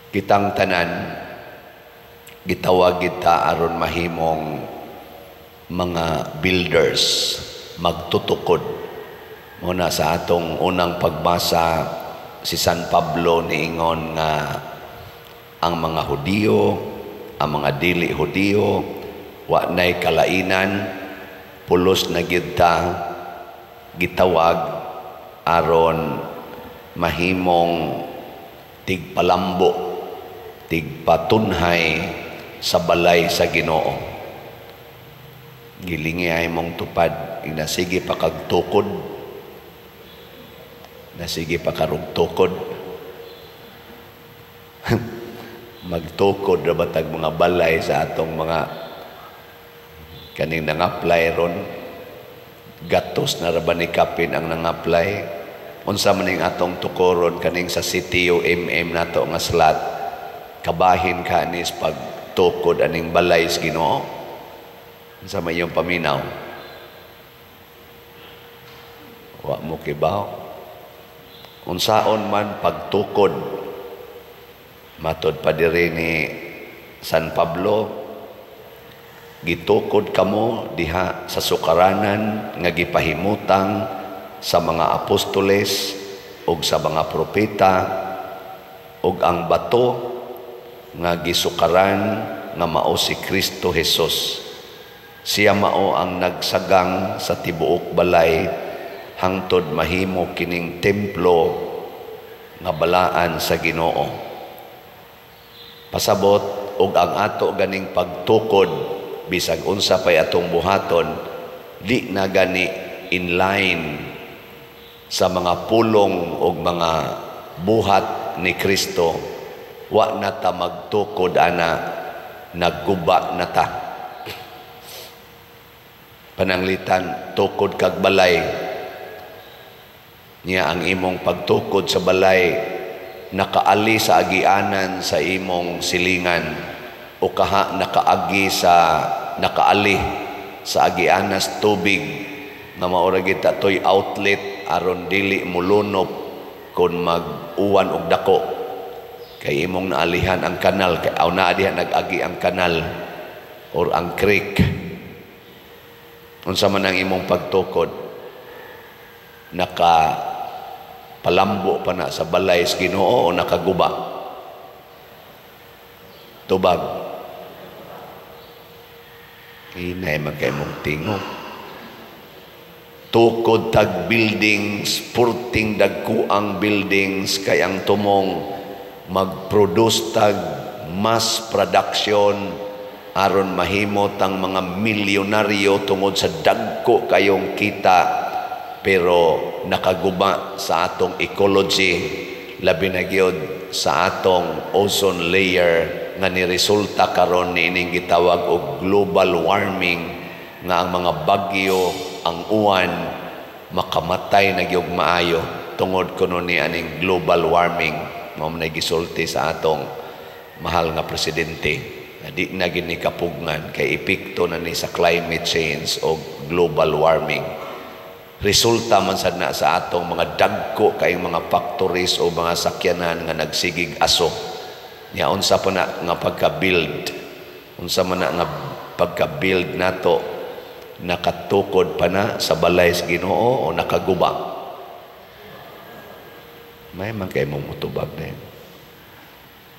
Kitang tanan gitawag kita aron mahimong mga builders, magtutukod. Muna sa atong unang pagbasa, si San Pablo niingon nga ang mga Hudiyo, ang mga dili Hudiyo, wa nay kalainan, pulos na gyud ta gitawag aron mahimong tigpalambo, tigpatunhay sa balay sa Ginoo. Gilingi ay mong tupad, inasige pa kag tukod, nasige pa karog tukod. Magtukod ra batag mga balay sa atong mga kaning nang-apply ron, gatos na ra ba ni kapin ang nang-apply? Unsa man ning atong tukoron kaning sa CTU MM nato nga slot, kabahin ka anis pag tukod aning balay sa Ginoo? Unsa man iyong paminaw? Wa mo kibaw. Unsaon man pagtukod? Matod pa diri ni San Pablo, gitukod kamo diha sa sukaranan nga gipahimutang sa mga apostoles ug sa mga propeta, ug ang bato nga gisukaran nga mao si Kristo Jesus. Siya mao ang nagsagang sa tibuok balay hangtod mahimo kining templo nga balaan sa Ginoo. Pasabot og ang ato ganing pagtukod, bisag unsa pay atong buhaton, di na gani in line sa mga pulong og mga buhat ni Kristo, wa na ta magtukod ana, nagguba na ta. Pananglitan, tukod kag balay niya, ang imong pagtukod sa balay nakaali sa agianan sa imong silingan o kaha nakaagi sa nakaali sa agianas tubig nga maura kita toy outlet aron dili mulunop kon mag-uwan og dako, kay imong naalihan ang kanal, kay aw naa diha nag-agi ang kanal or ang creek. Unsa man ang imong pagtukod, naka palambo pa na sa balay sa Ginoo o nakaguba? Tubag. Hinay man kay mong tingog. Tukod tag buildings, purting dagkuang buildings, kay ang tumong mag-produce tag mass production aron mahimo tang mga milyonaryo tungod sa dagko kayong kita, pero nakaguba sa atong ecology, labi na gyud sa atong ozone layer nga niresulta karon niining gitawag og global warming, nga ang mga bagyo, ang uwan, makamatay na gyud maayo tungod kuno ni aning global warming. Mao man gisulti sa atong mahal nga presidente na di na gini kapugngan kay epekto na ni sa climate change o global warming. Resulta man sad na sa atong mga dagko kayong mga factories o mga sakyanan nga nagsigig aso. Nya unsa pa na nga pagka-build, unsa man na nga pagka-build nato, nakatukod pa na sa balay sa Ginoo o nakaguba? May man kay mong mutubag na yun.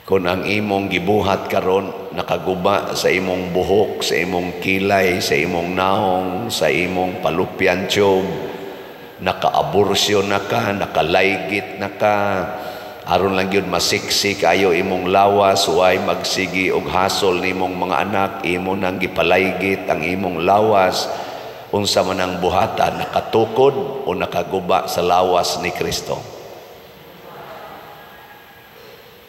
Kung ang imong gibuhat karon nakaguba sa imong buhok, sa imong kilay, sa imong naong, sa imong fallopian tube, nakaaborsyon na ka, nakalaygit na ka, aron lang yun masiksi kayo imong lawas, way magsigi og hasol nimong mga anak, imo nang gipalaygit ang imong lawas, unsa man ang buhatan, nakatukod o nakaguba sa lawas ni Kristo?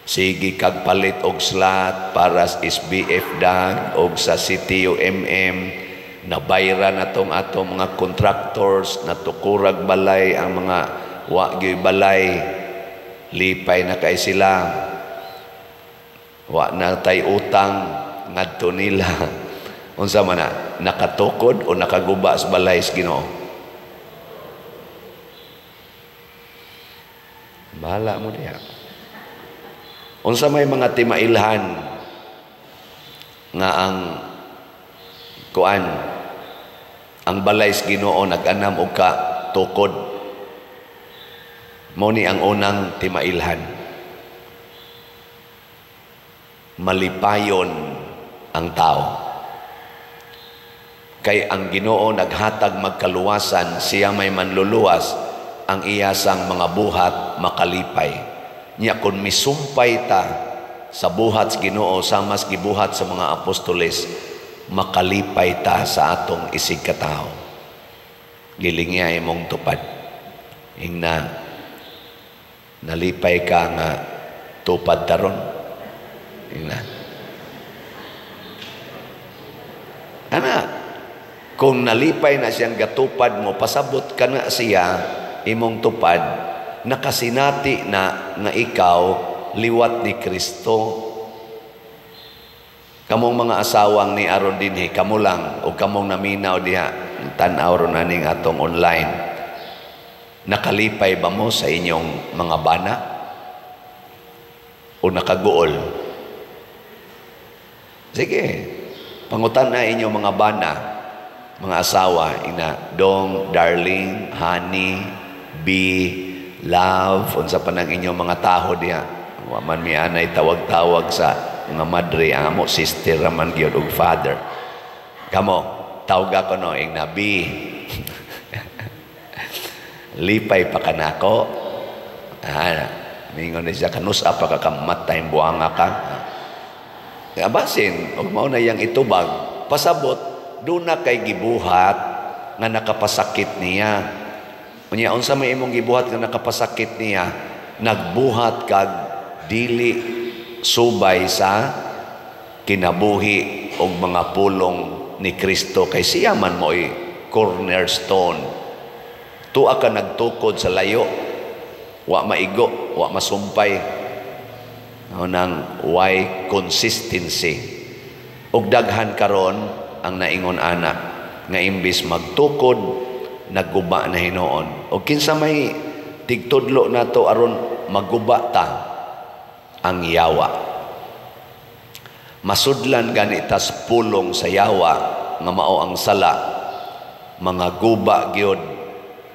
Sige kag palit og slot para sa SBF dag og sa CTUMM, nabayra na tong atong mga contractors, natukurag balay ang mga wa gyoy balay, lipay na kay sila, wa na tay utang ngadto nila. Unsa man na, nakatukod o nakaguba sa balay sa Ginoo? Bahala mo diha. Unsa may mga timailhan nga ang kuan, ang balay sa Ginoo nag-anam og ka tukod? Mao ni ang unang timailhan: malipayon ang tao kay ang Ginoo naghatag magkaluwasan, siya may manluluwas, ang iyasang mga buhat makalipay. Nya kun misumpay ta sa buhat sa Ginoo samas gibuhat sa mga apostoles, makalipay ta sa atong isig katawo. Gilingya imong tupad. Ingna, "Nalipay ka nga tupad taron?" Ingna. Ana, kung nalipay na siyang gatupad mo, pasabot ka na siya imong tupad, nakasinati na nga ikaw liwat ni Kristo. Kamong mga asawang ni aron dinhi, kamo lang o kamong naminaw diha, tan-aw ron aning atong online. Nakalipay ba mo sa inyong mga bana? O nakaguol? Sige, pangutan na inyong mga bana, mga asawa, ina, "Dong, darling, honey, be, love," unsa pa nang inyong mga taho diha. Wa man mi anay tawag-tawag sa mga madre, ang amo sister raman gyud ug father. Kamo, tawga ko no, ingna, "Be. Lipay pa kanako?" Ah, mingon ni siya, "Kanusa pa ka kamatay, buanga ka." Ah, basin, ug mao na iyang itubag, pasabot, doon na kay gibuhat nga nakapasakit niya. Unya, unsa may imong gibuhat nga nakapasakit niya? Nagbuhat kag dili subay sa kinabuhi og mga pulong ni Kristo kay siya man mo'y cornerstone. Tuwa ka nagtukod sa layo, wa maigo, wa masumpay. Mao nang why consistency. Ug daghan karon ang naingon ana nga imbis magtukod, nagguba na hinuon. Og kinsa may tigtudlo nato aron maguba ta? Ang yawa. Masudlan gani tas pulong sa yawa nga mao ang sala, mga guba gyud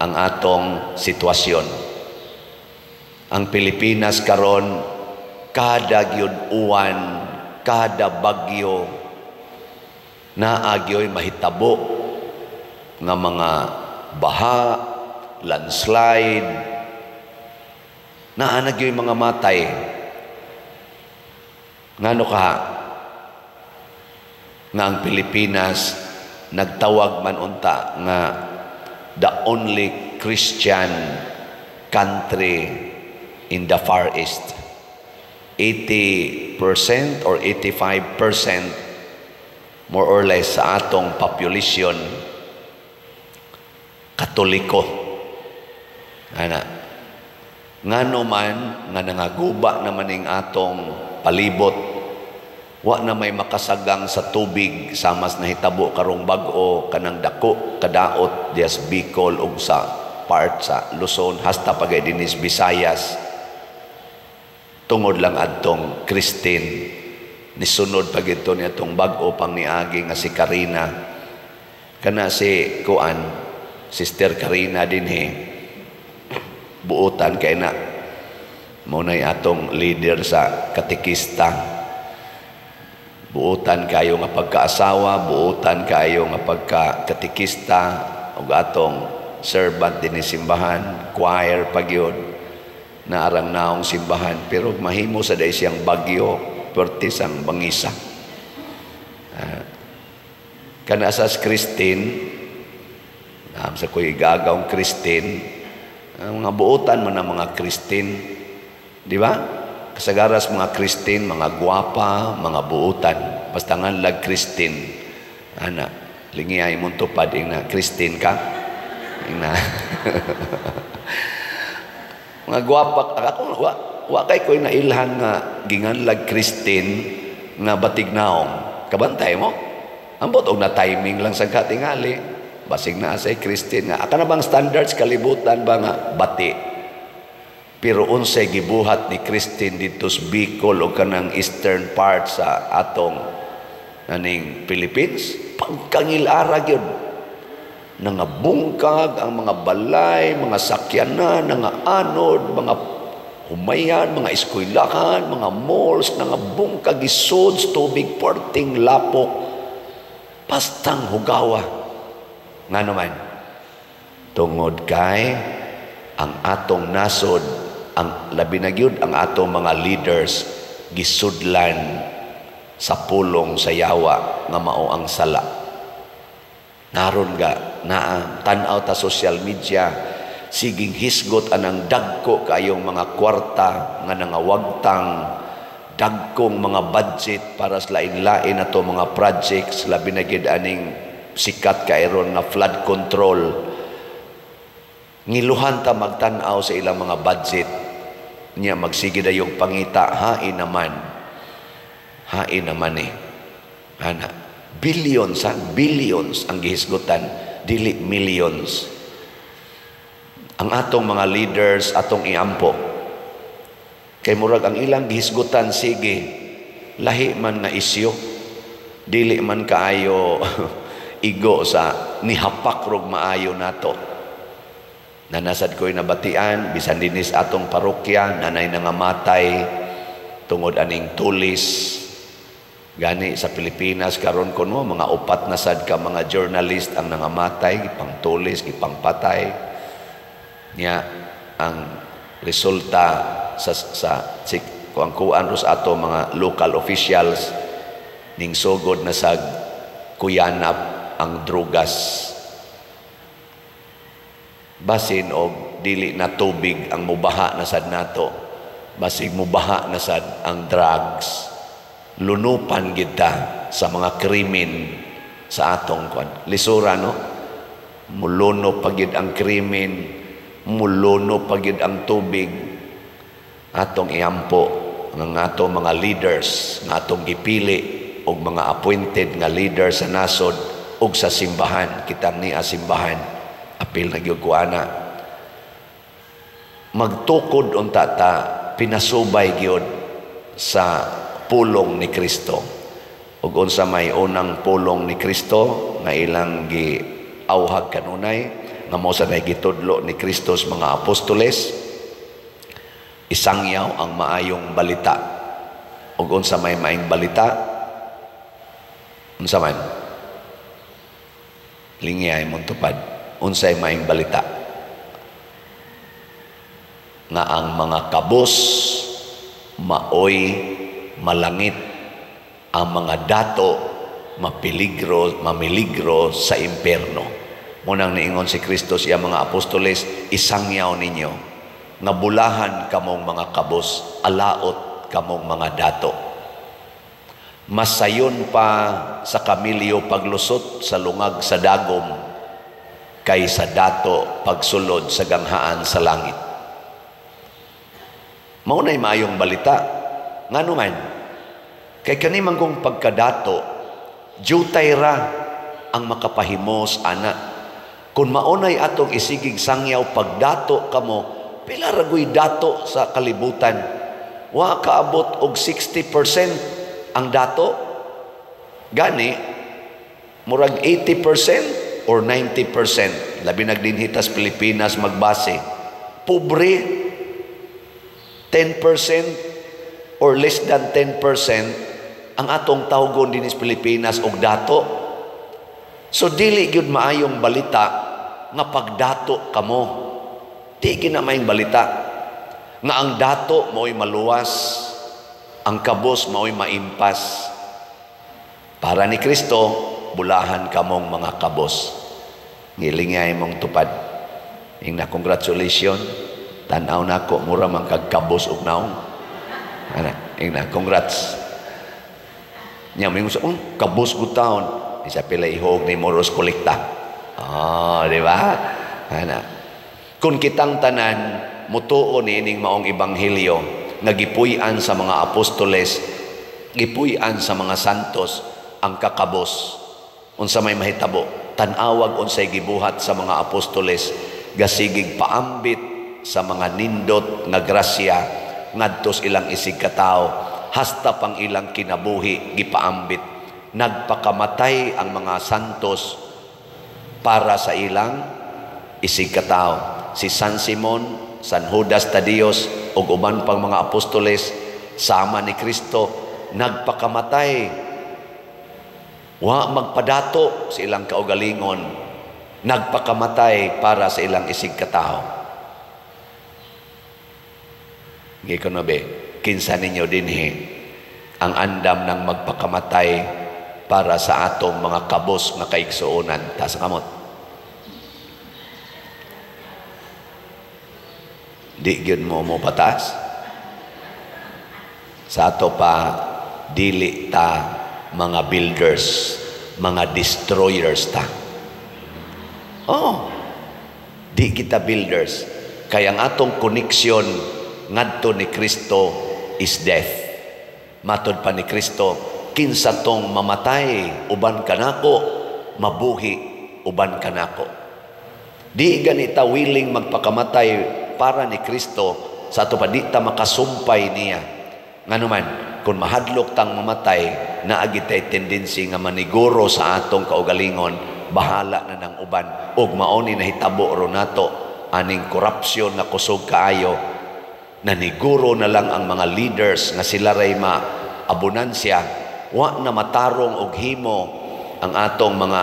ang atong sitwasyon. Ang Pilipinas karon, kada gyud uwan, kada bagyo, naa gyoy mahitabo nga mga baha, landslide, naa na gyoy mga matay. Ngano ka nga ang Pilipinas nagtawag man unta nga the only Christian country in the Far East? 80% or 85% more or less sa atong population, Katoliko. Ana. Ngano man nga nangaguba naman ning atong palibot, wa na may makasagang sa tubig samas nahitabo karong bag-o kanang dako kadaot dias Bicol ug sa part sa Luzon hasta pagay dinis Visayas, tungod lang adtong Kristine. Nisunod pag ito ni atong bag-o pang niagi nga si Karina, kana si kuan, Sister Karina dinhi, buotan kay na mao nay atong leader sa katekista. Buotan kayo nga pagkaasawa, buotan kayo nga pagka-katekista ug atong servant dinhi simbahan, choir pagyud na arang naong simbahan, pero mahimo sa day siyang bagyo, pertis ang bangisa. Kana sa Christine, sa ko'y gagawng Christine, ang mga buotan mo na mga Christine, di ba? Kasagaras mga Christine, mga gwapa, mga buotan. Basta nga lag Christine. Ana, lingi ay mong tupad, ingna, "Christine ka?" Ingna. Mga gwapa, ako, wa kay ko'y nailhan nga ginganlag Christine nga batig naong. Kabantay mo? Ambot og na timing lang sa katingali. Basig na say Christine nga. Aka na bang standards kalibutan ba nga bati? Pero unsay gibuhat ni Christine dito sa Bicol o kanang eastern part sa atong naning Philippines? Pagkangilara gyud. Nangabungkag ang mga balay, mga sakyanan, nangaanod, mga humayan, mga eskwelahan, mga malls, nangabungkag, isod tubig, porting lapok. Pastang hugawa. Nga naman, tungod kay ang atong nasod, ang labi na gyud ang atong mga leaders, gisudlan sa pulong sa yawa nga mao ang sala. Naron ga naa tan-aw ta social media, siging hisgot anang dagko kayong mga kwarta nga nangawagtang, dagkong mga budget para sa lain-lain ato mga projects, labi na gyud aning sikat kairon nga flood control. Ngiluhan ta magtan-aw sa ilang mga budget niya, magsige dayong pangita, hain naman, hain naman eh ana, billions ha, billions ang gihisgutan, dili millions. Ang atong mga leaders, atong iampo kay murag ang ilang gihisgutan, sige lahi man nga isyu, dili man kaayo igo sa nihapak rog maayo nato. Nanasad ko'y nabatian, bisan dinis atong parokya, nanay nangamatay tungod aning tulis. Gani sa Pilipinas karon kuno mga upat na sad ka mga journalist ang nangamatay, gipang tulis, gipang patay. Nya ang resulta sa si kuang kuan ros ato mga local officials, ning sugod na sa kuyanap ang drugas. Basin og dili na tubig ang mubaha na sad nato, basig mubaha na sad ang drugs. Lunupan kita sa mga krimen sa atong kwan. Lisura, no? Muluno pagid ang krimen, muluno pagid ang tubig. Atong iampo ang atong mga leaders nga atong gipili og mga appointed nga leader sa nasod ug sa simbahan, kitang niya simbahan. Apil na gyud ko ana. Magtukod unta ta pinasubay gyud sa pulong ni Kristo. Ug unsa may unang pulong ni Kristo nga ilang giawhag kanunay, nga mao sa gitudlo ni Kristo sa mga apostoles? Isangyaw ang maayong balita. Ug unsa may maayong balita? Unsa man? Lingiyay mong tupad. Unsay maayong balita? Nga ang mga kabos maoy malangit, ang mga dato mapiligro, mamiligro sa imperno. Munang niingon si Kristo sa iyang mga apostoles, isangyaw ninyo nga bulahan kamong mga kabos, alaot kamong mga dato. Masayon pa sa kamilyo paglusot sa lungag sa dagom kaysa dato pagsulod sa ganghaan sa langit. Mao na'y maayong balita. Ngano man? Kay kani man kong pagkadato, jutay ra ang makapahimos ana. Kung maunay atong isigig sangyaw pagdato kamo, pila ra guy dato sa kalibutan? Wa kaabot og 60% ang dato. Gani murag 80% or 90%, labi nagdinhitas Pilipinas magbase. Pobre, 10% or less than 10% ang atong tawgon dinhi sa Pilipinas og dato. So dili gyud maayong balita nga pagdato kamo. Di gyud na maayong balita nga ang dato mao'y maluwas, ang kabos mao'y maimpas. Para ni Kristo, bulahan kamong mga kabos. Ngilingay mong tupad. Ingna, congratulations. Tan-aw nako, mura man kag kabos og naong. Ana, ingna, congrats. Nya mingon sa, kabos gud taon. Isa pila ihog ni Moros kolekta. Ah, di ba? Ana. Kung kitang tanan mutuo niining maong ebanghelyo nga gipuy-an sa mga apostoles, gipuy-an sa mga santos ang kakabos, unsa may mahitabo? Tan-awag unsay gibuhat sa mga apostoles, gasigig paambit sa mga nindot nga grasya ngadto sa ilang isig katawo, hasta pang ilang kinabuhi gipaambit. Nagpakamatay ang mga santos para sa ilang isig katawo. Si San Simon, San Judas Tadios ug uban pang mga apostoles sama ni Kristo nagpakamatay, wa magpadato sa ilang kaugalingon, nagpakamatay para sa ilang isig katawo. Giko na be, kinsa ninyo dinhi ang andam ng magpakamatay para sa atong mga kabos nga kaigsuonan? Taas ang kamot. Di gyud mo mo pataas. Sa ato pa, dili ta mga builders, mga destroyers ta. Oh, di kita builders. Kaya ang atong koneksyon ngadto ni Kristo is death. Matod pa ni Kristo, kinsa tong mamatay uban kanako, mabuhi uban kanako. Di ganita willing magpakamatay para ni Kristo, sa ato pa di ta makasumpay niya. Nganuman, kung mahadlok tang mamatay, naagi tay tendency nga maniguro sa atong kaugalingon, bahala na ng uban. Ug mao ni nahitabo ro nato aning korupsyon nga kusog kaayo, naniguro na lang ang mga leaders nga sila ray maabunansya, wa na matarong og himo ang atong mga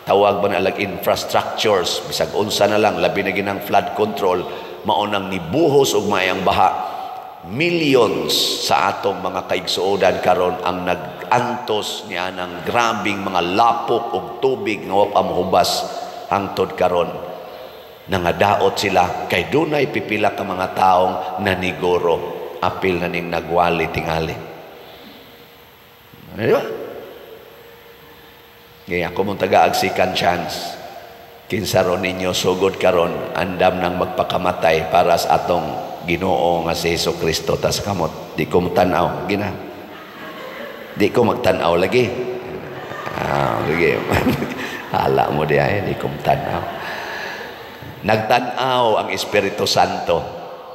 tawag ba na lag infrastructures, bisag unsa na lang, labi na ginang flood control, mao nang nibuhos og maayang baha. Millions sa atong mga kaigsuonan karon ang nag-antos niya ng grabing mga lapok og tubig nga wa pa mohubas hangtod karon. Nangadaot sila kay dunay pipila ka mga taong naniguro. Apil na ning nagwali tingali. Di ba? Kaya ako mong tagaag second chance. Kinsa ron ninyo sugod karon andam nang magpakamatay para sa atong Ginoo nga si Hesus Kristo. Tas kamot, di ko magtan-aw gina. Di ko magtan-aw lagi. Ah, lagi. Hala mo di ay di ko magtan-aw. Nagtan-aw ang Espiritu Santo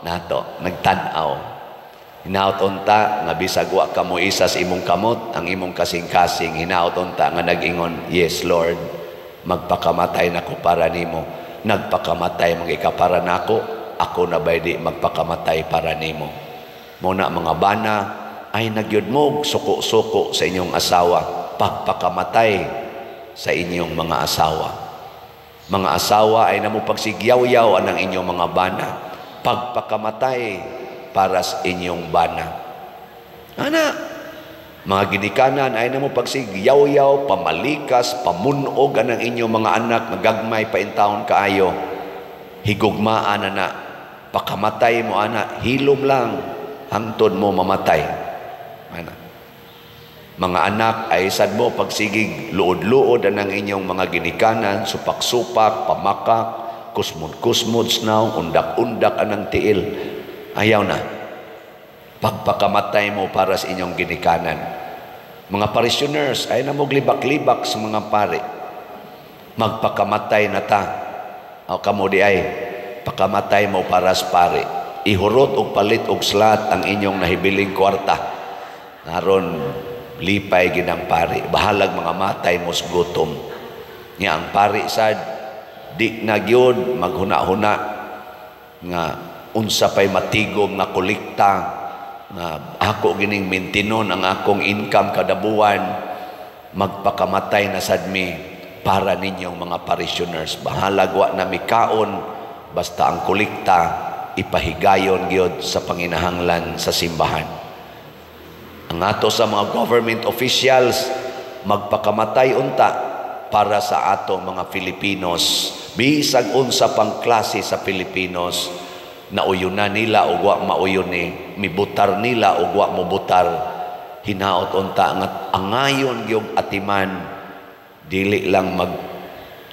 nato, nagtan-aw. Hinaot unta nga bisag wa ka mo isa sa imong kamot, ang imong kasing-kasing, hinaot unta nga nag-ingon, "Yes Lord, magpakamatay nako para nimo." Nagpakamatay mga ika para nako, ako na bay di magpakamatay para nimo. Muna mga bana ay nagyud mo suko-suko sa inyong asawa, pagpakamatay sa inyong mga asawa. Mga asawa ay namo pagsigyaw-yaw anang inyong mga bana, pagpakamatay para sa inyong bana. Ana, mga ginikanan ay namo pagsigyaw-yaw, pamalikas, pamunog anang inyong mga anak, magagmay pa intawon kaayo. Higugmaan na na, pakamatay mo ana, hilom lang hangtod mo mamatay. Ana. Mga anak ay sad mo pagsigig luod-luod anang inyong mga ginikanan, supak-supak, pamakak, kusmod-kusmod snaw, undak-undak anang tiil. Ayaw na. Pagpakamatay mo para sa inyong ginikanan. Mga parishioners ay namuglibak-libak sa mga pare. Magpakamatay na ta. O kamo di ay pakamatay mo para sa pare. Ihurot og palit og slat ang inyong nahibiling kwarta. Aron lipay ginang pare. Bahalag mga matay mo sa gutom. Nga ang pare sad di na gyud maghuna-huna nga unsa pay matigom nga kolekta nga ako gining mintinon ang akong income kada buwan. Magpakamatay na sad mi para ninyong mga parishioners. Bahalag wa na mikaon, basta ang kolekta ipahigayon gyud sa panginahanglan sa simbahan. Ang ato sa mga government officials, magpakamatay unta para sa ato mga Filipinos. Bisag unsa pang klase sa Filipinos, nauyunan nila o wa mauyon ni, mibutar nila o wa mobutar. Hinaot unta nga angayon gyud atiman, dili lang mag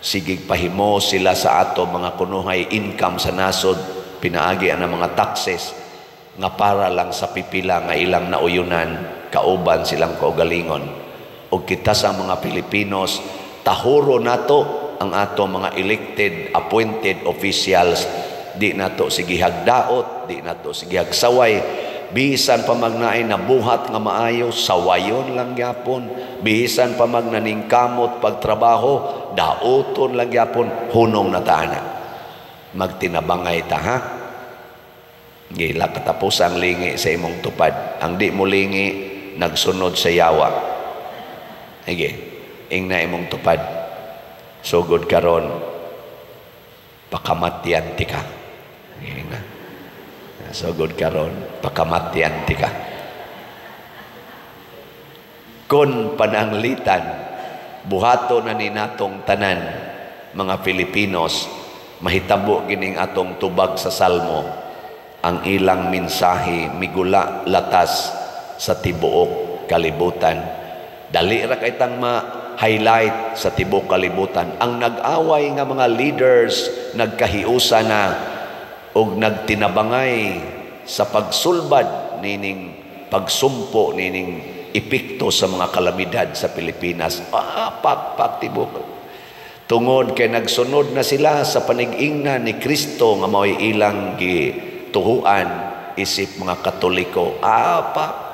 sigig pahimo sila sa ato mga kunuhay income sa nasod, pinaagi ang mga taxes nga para lang sa pipila nga ilang nauyunan, kauban silang kaugalingon. Og kita sa mga Pilipinos, tahuro nato ang ato mga elected, appointed officials Di nato sigihag daot, di nato sigihag saway. Bisan pa magnaay nabuhat nga maayo, sawayon lang gyapon. Bisan pa magnaningkamot pagtrabaho, daoton lang gyapon. Hunong na ta ana. Magtinabangay ta, ha. Gila katapos ang lingi sa imong tupad. Ang di mo lingi, nagsunod sa yawa. Sige, ingna imong tupad, "Sugod karon, pakamatyan tika." Ingna. "Sugod karon, pakamatyan tika." Kung pananglitan, buhato na ni natong tanan, mga Filipinos, mahitabo gining atong tubag sa Salmo, ang ilang mensahe migula latas sa tibuok kalibutan. Dali ra kay tang ma-highlight sa tibuok kalibutan. Ang nag-away nga mga leaders, nagkahiusa na og nagtinabangay sa pagsulbad nining pagsumpo nining epekto sa mga kalamidad sa Pilipinas. Ah, pak pak tibuok. Tungod kay nagsunod na sila sa panigingna ni Kristo nga mao'y ilang gituhuan isip mga Katoliko. Ah, pak